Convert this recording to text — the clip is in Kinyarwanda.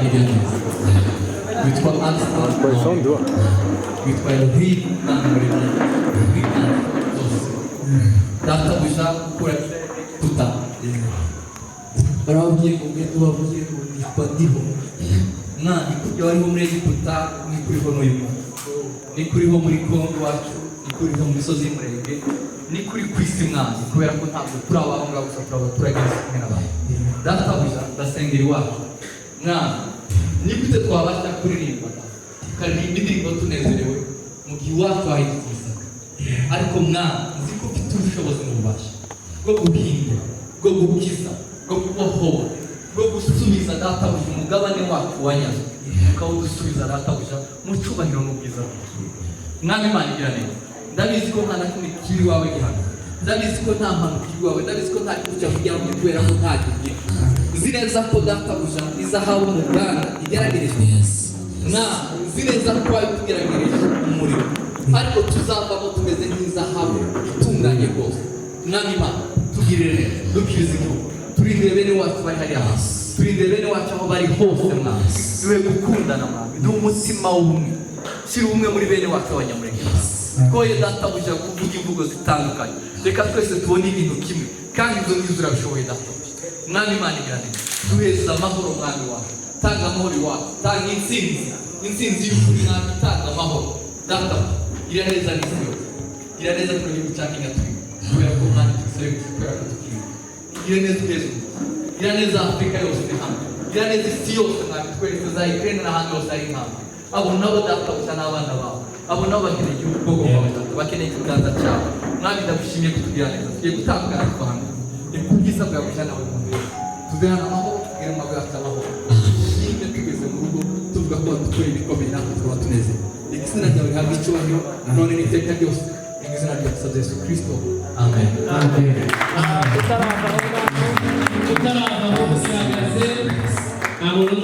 Imana igira neza, witwa Alpha na Omega, witwa Elohim, Imana muremyi w'Imana zose, Databuja ukura tuta. Barababwiye ngo ngende ubabwire ngo nitwa Ndiho. Mwana, kurya wariho muri Egiputa niko uriho n'uyu munsi, niko uriho muri Kongo iwacu, niko uriho mu misozi y'Umurenge, niko uri ku isi, Mwana, kubera ko ntabwo turi abaho ngaho gusa, turi abaturage b'isi kumwe n'abantu. Databuja, ndasengera iwacu. Mwana, ni gute twabasha kuririmba, tukaririmba indirimbo tunezerewe mu gihe iwacu hahindutse ibisaka? Ariko mwana, nzi ko ufite ubushobozi n'ububasha bwo guhindura, bwo gukiza, bwo kubohora, bwo gusubiza, Databuja, umugabane wacu wanyazwe, ukawudusubiza, Databuja, mu cyubahiro n'ubwiza bwawe. Mwami Imana igira neza, ndabizi ko nta na kimwe kiri iwawe gihano, ndabizi ko nta mpanuka iri iwawe, ndabizi ko nta kintu cyakugira ngo, kubera ko nta gihe nzi neza ko, Databuja, izahabu mu ruganda igeragerejwe na nzi neza ko wabitugeragereje umuriro, ariko tuzavamo tumeze nk'izahabu itunganye rwose. Mwami Imana, tugirire neza, dukirize igihugu, turindire bene wacu bari hariya hasi, turindire bene wacu aho bari hose. Mwami, duhe gukundana. Mwami, duhe umutima w'ubumwe, shyira ubumwe muri bene wacu b'Abanyamurenge. Twoye, Databuja, kuvuga imvugo zitandukanye, reka twese tubone ibintu kimwe, kandi ibyo ngibyo urabishoboye, Databuja. Mwami Imana igira neza, duheza amahoro. Mwami wacu, tanga amahoro iwacu, tanga intsinzi, intsinzi y'ukuri. Mwami, tanga amahoro. Databuja, gira neza n'isi yose, gira neza kino gihugu cya Kenya turimo, kubera ko, Mwami, tugisabe kubera ko tukiriho. Gira neza uheze umugisha, gira neza Afurika yose hano, gira neza isi yose. Mwami, twereke za Ukraine n'ahandi hose hari intambwe. Abo nabo, Databuja, n'abana bawe, abo nabo bakeneye igihugu, ubwoko bwawe, Data, bakeneye ikiganza cyawe. Mwami, ndagushimiye kutugira neza. Tugiye gutandukana tuva hano, reka ubwiza bwawe bujana buri muntu wese. Tuve hano amahoro, tugere mu mago yacu amahoro, dushime tugeze mu rugo tuvuga ko wadukoreye ibikomeye, natwe tukaba tunezerewe. Reka izina ryawe rihabwe icyubahiro none n'iteka ryose. Mu izina rya Yesu Kristo, amen. Utarava aho ngaho, utarava aho, usihagaze, nta muntu.